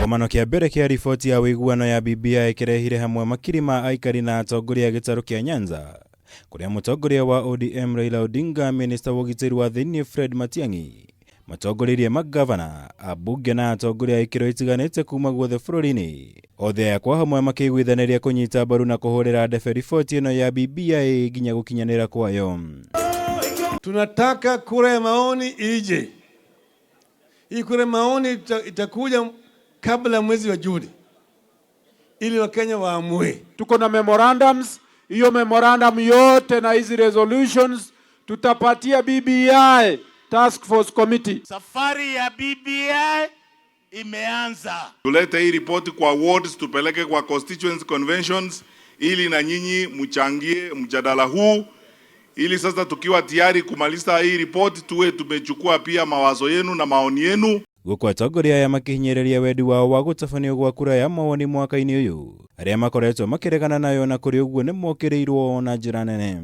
Kĩgomano kĩa mbere kĩa riboti ya ũiguano ya BBI kĩrehire hamwe makiri ma aikari na atongoria a gĩtarũ kĩa Nyanza, kũrĩa mũtongoria wa ODM Raila Odinga, minista wa ũgitĩri wa thĩinĩ Fred Matiang'i, matongoreirie magavana, ambunge na atongoria a ikĩro itiganĩte kuma guothe bũrũri-inĩ. Othe aya kwa hamwe makĩiguithanĩria kũnyita mbaru na kũhũrĩra ndebe riboti ĩno ya BBI nginya gũkinyanĩra kwayo. Tunataka kura ya maoni ije. Hii kura ya maoni itakuja kabla mwezi wa Juni ili Wakenya waamue. Tuko na memorandums, hiyo memorandum yote na hizi resolutions tutapatia BBI Task Force Committee. Safari ya BBI imeanza. Tulete hii ripoti kwa wards, tupeleke kwa constituency conventions ili na nyinyi mchangie mjadala huu, ili sasa tukiwa tayari kumaliza hii ripoti tuwe tumechukua pia mawazo yenu na maoni yenu. Gũkũ atongoria aya makĩhinyĩrĩria wendi wao wa gũtabanio gwa kura ya mawoni mwaka-inĩ ũyũ, arĩa makoretwo makĩregana nayo na kũrĩ ũguo nĩ mokĩrĩirwo na njĩra nene.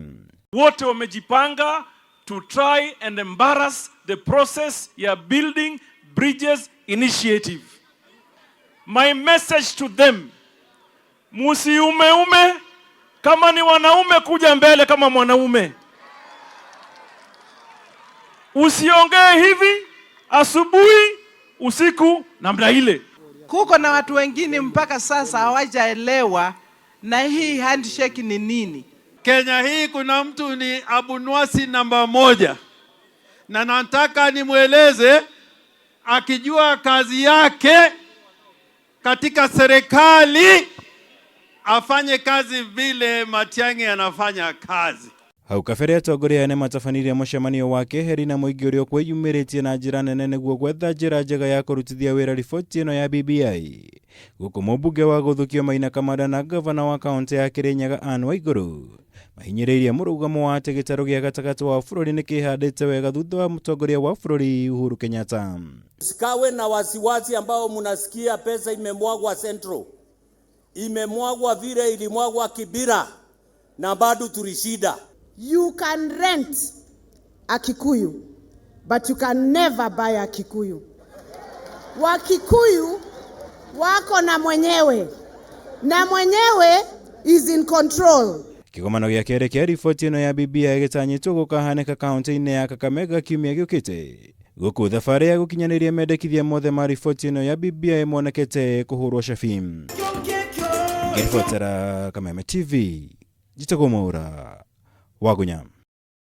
Wote wamejipanga to try and embarrass the process ya Building Bridges Initiative. My message to them, musiumeume. Kama ni wanaume, kuja mbele kama mwanaume. Usiongee hivi asubuhi, usiku namna ile. Kuko na watu wengine mpaka sasa hawajaelewa na hii handshake ni nini. Kenya hii kuna mtu ni abunwasi namba moja, na nataka nimweleze akijua kazi yake katika serikali afanye kazi vile Matiang'i anafanya kazi. Hau kabere atongoria aya nĩmatabanirie mũcemanio wa keheri na mũingĩ ũrĩa ũkwĩyumĩrĩtie na njĩra nene nĩguo gwetha njĩra njega ya kũrutithia wĩra riboti ĩno ya BBI. Gũkũ mũmbunge wa Gũthukio Maina Kamanda na gavana wa kaũntĩ ya Kĩrĩnyaga Anne Waigũrũ mahinyĩrĩirie mũrũgamo wa atĩ gĩtarũ gĩa gatagatĩ wa bũrũri nĩkĩhandĩte wega thutha wa mũtongoria wa bũrũri Uhuru Kenyatta. Sikawe na wasiwasi ambao mnasikia pesa imemwagwa Central, imemwagwa vile ilimwagwa Kibera na bado tulishida. You can rent a Kikuyu, but you can never buy a Kikuyu. Wakikuyu wako na mwenyewe, na mwenyewe is in control. Kĩgomano gĩa kerĩ kĩa riboti ĩno ya BBI gĩtanyĩtwo gũkahanĩka kaũntĩ-inĩ ya Kakamega kiumia gĩũkĩte, gũkũ thabarĩ ya gũkinyanĩria mendekithia mothe ma riboti ĩno ya BBI monekete kũhũrwo cabi. Ngĩribotera Kameme TV, njĩtagwo Mwaura Wagunya.